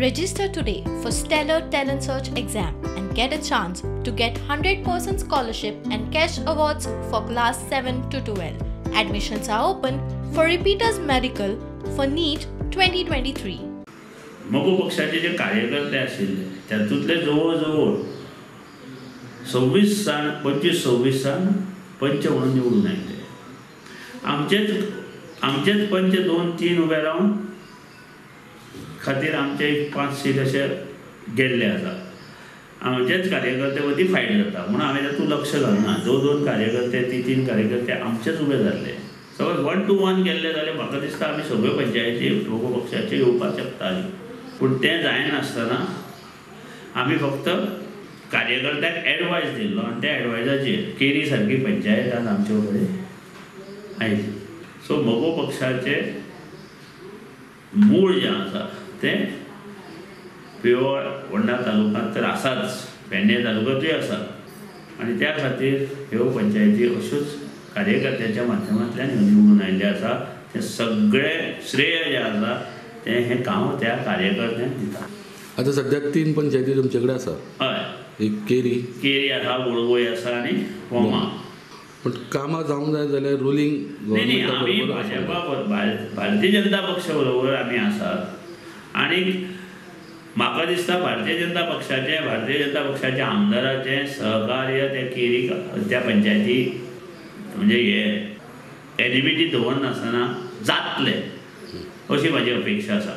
Register today for Stellar Talent Search exam and get a chance to get 100% scholarship and cash awards for class 7 to 12. Admissions are open for repeaters medical for NEET 2023. मगो पक्षाचे जे कार्यकर्ते आशिल्ले तातूंतले जवळ जवळ 26 जाण 25-26 जाण पंच म्हणून निवडून आयले. आमचेच पंच 2-3 उबे रावन खातीर आमचे एक 5 सीट अशे गेल्ले आसा. आमचेच कार्यकर्ते मदीं फायट जाता म्हणून हांवें तातूंत लक्ष घालना. 2-2 कार्यकर्ते 3-3 कार्यकर्ते आमचेच उबे जाल्ले. सपोज 1-1 गेल्ले जाल्यार म्हाका दिसता आमी सगळ्यो पंचायती मगो पक्षाचे येवपाक शकताली. पूण तें जायनासतना आमी फक्त कार्यकर्त्यांक एडवायस दिल्लो आनी त्या एडवायजाचेर केरी सारकी पंचायत आज आमचे कडेन आयली. सो मगो पक्षाचे मूळ जें आसा तें प्युअर होंडा तालुक्यांत तर आसाच, पेडणे तालुक्यांतूय आसा आनी त्या खातीर ह्यो पंचायती अश्योच कार्यकर्त्यांच्या माध्यमांतल्यान ह्यो निवडून आयिल्ल्यो आसा. तें सगळें श्रेय जें आसा तें हें काम त्या कार्यकर्त्यांक दिता. आतां सद्याक 3 पंचायती तुमचे कडेन आसा. हय, एक केरी केरी आसा, वळवय आसा आनी होमा. पण कामां जावंक जाय जाल्यार रुलींग न्ही, आमी भाजपा भारतीय जनता पक्ष बरोबर आमी आसात आनी म्हाका दिसता भारतीय जनता पक्षाचे आमदाराचें सहकार्य त्या केरी त्या पंचायती म्हणजे हे एलिबिटी दवरनासतना जातलें अशी म्हाजी अपेक्षा आसा.